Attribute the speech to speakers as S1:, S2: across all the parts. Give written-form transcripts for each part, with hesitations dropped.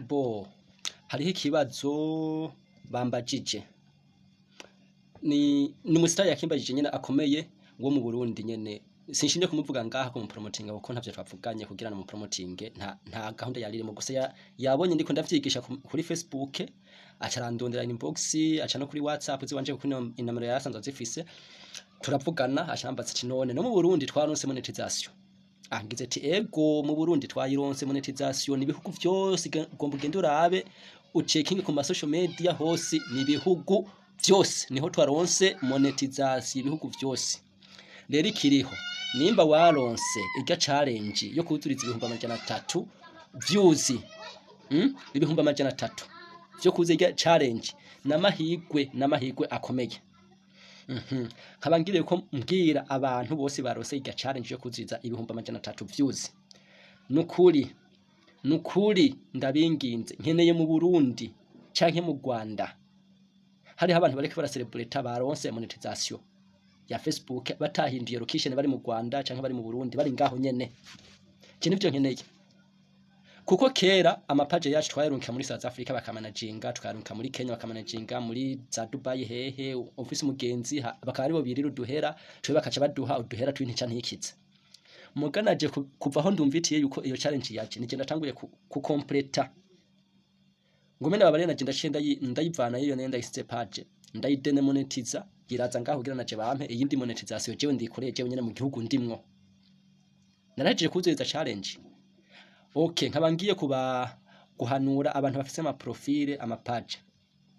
S1: Bo hariho ikibazo bambajije, ni umusitari yakimbajije nyene akomeye wo mu Burundi nyene. Sinshimye kumuvuga ngaha kumupromotinga kuko ntavyo twavuganye kugira ngo mupromotinge, nta gahunda yari irimo. Gusa yabonye ndiko ndavyigisha kuri Facebook, aca arandondera inbox, aca no kuri WhatsApp ziwanje kuko inomero yarasanzwe azifise, turavugana. Aca arambaza ati: "None no mu Burundi twaronse monetization?" Ah, ngize ati: "Ego, mu Burundi twayironse monetization." Ni ibihugu vyose, ugomba ugende urabe, ucekinge ku ma social media hose, ni ibihugu vyose niho twaronse monetization, ibihugu vyose. Rero ikiriho, nimba waronse irya challenge yo kuzuriza 300,000 views, 300,000 vyo kuza irya challenge, n'amahigwe akomeye. Nkaba ngiriye ko mbwira abantu bose baronse irya challenge yo kuzuriza 300,000 views, nukuri ndabinginze, nkeneye mu Burundi canke mu Rwanda hariho abantu bariko baracelebrata baronse monetization ya Facebook batahinduye location, bari mu Rwanda canke bari mu Burundi, bari ngaho nyene. Iki nivyo nkeneye, kuko kera amapaje yacu twayarungika muri South Africa bakamanaginga, tukayarungika muri Kenya bakamanaginga, muri za Dubai hehe, ofisi mugenzi bakaba aribo birira uduhera, twe bakaca baduha uduhera tw'intica ntikize. Muganaje kuva aho ndumvitiye yuko iyo challenge yaje, nije ndatanguye ku completa ngume ndababare, naje ndaciye ndayivana iyo nenda ndayisize page, ndayidemonetiza, iraza ngaho kugira naje bampe iyindi monetization jewe ndikoreye jewe nyene mu gihugu ndimwo. Narahejeje kuzuriza challenge. Okay, nkaba ngiye kuba guhanura abantu bafise ama profile, ama page.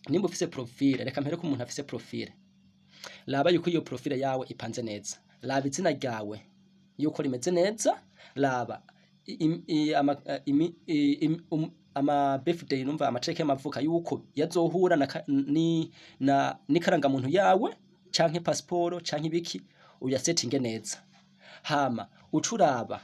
S1: Nimba ufise profile, reka mpere ko umuntu afise profile, raba yuko iyo profile yawe ipanze neza, raba izina ryawe yuko rimeze neza, raba ama birthday, numva amatariki y'amavuka yuko yazohura na, ka- ni na n'ikarangamuntu yawe canke passport canke ibiki, uyasetinge neza. Hama ucuraba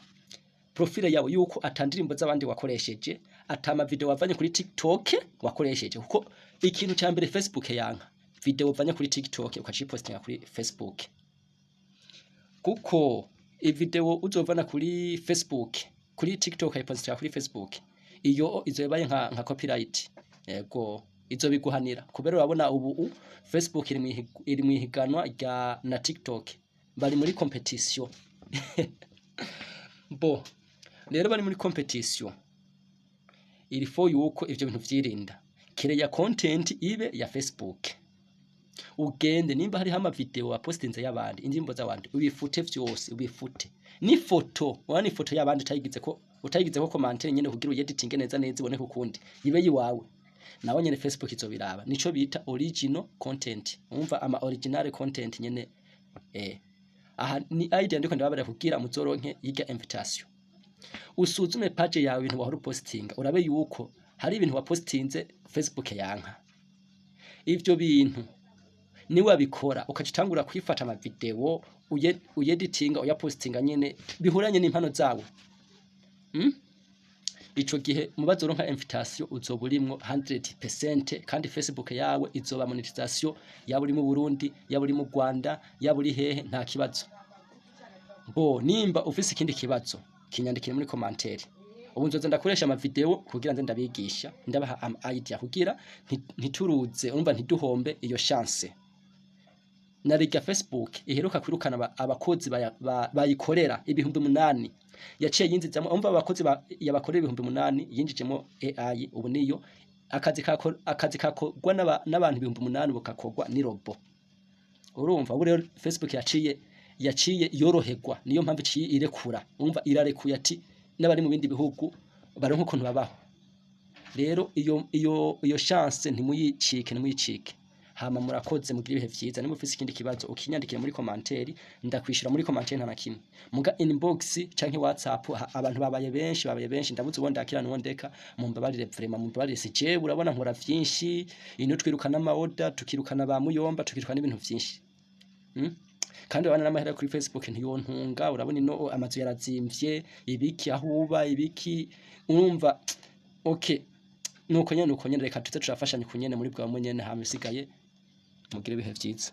S1: profile yawe yuko ata ndirimbo z'abandi wakoresheje, ata ma video wavanye kuri TikTok wakoresheje, kuko ikintu ca mbere Facebook yanka video wavanye kuri TikTok ukacipostinga kuri Facebook, kuko ivideo uzovana kuri Facebook, kuri TikTok ukayipostinga kuri Facebook, iyo izobaye nka copyright. Yego, izo biguhanira, kubera urabona ubu Facebook iri mu ihiganwa rya na TikTok, bari muri competition. Bo rero bari muri competition, il faut yuko ivyo bintu vyirinda. Create content ibe ya Facebook, ugende nimba hariho ama video wapostinze y'abandi, indirimbo z'abandi, ubifute vyose, ubifute. N'ifoto wana ifoto y'abandi utayigize ko commentaire nyene kugira uyeditinge neza neza iboneke ukundi, ibe yiwawe, nawe nyene Facebook izobiraba. Nico bita original content, umva, ama original content nyene. Aha ni idea ndiko ndababara kugira muzoronke yiga invitation. Usuzume page yawe, ibintu wahora upostinga, urabe yuko hari ibintu wapostinze Facebook yanka. Ivyo bintu niwe wabikora, ukaca utangura kwifata ama video uyeditinga, uyapostinga nyene bihuranye n'impano zawe, Ico gihe mubazoronka invitation uzoba urimwo 100%, kandi Facebook yawe izoba monetization, yaba uri mu Burundi, yaba uri mu Rwanda, yaba uri hehe, nta kibazo. Bo nimba ufise ikindi kibazo, kinyandikire muri commentaire. Ubu nzoza ndakoresha ama video kugira nze ndabigisha, ndabaha ama idea kugira ntituruze, urumva, ntiduhombe iyo chance. Na riga Facebook iheruka kwirukana abakozi bayikorera 8000, yaciye yinjizamo, umva, abakozi yabakorera 8000 yinjijemo AI. Ubu niyo akazi kakorwa n'abantu 8000 bukakorwa ni robot. Urumva, ubu rero Facebook yaciye yoroherwa, niyo mpamvu iciye irekura, umva, irarekuye ati n'abari mu bindi bihugu baronka ukuntu babaho. Rero iyo chance ntimuyicike, ntimuyicike. Hama murakoze, mugire ibihe vyiza. Niba ufise ikindi kibazo, ukinyandikire muri commentaire, ndakwishura muri commentaire, nta na kimwe. Muga inbox canke WhatsApp, abantu babaye benshi, babaye benshi, ndabuze uwo ndakira n'uwo ndeka. Mumbabarire vraiment, mumbabarire, si jewe. Urabona nkora vyinshi ino, twirukana ama order, tukirukana ba muyomba, tukirukana ibintu vyinshi, Kandi urabona n'amahera kuri Facebook ntiyontunga. Urabona ino amazu yarazimvye, ibiki, aho uba ibiki, urumva. Okay, nuko nyene, reka tuze turafashanya kunyene muri bwa nyene. Hama isigaye mugire ibihe vyiza.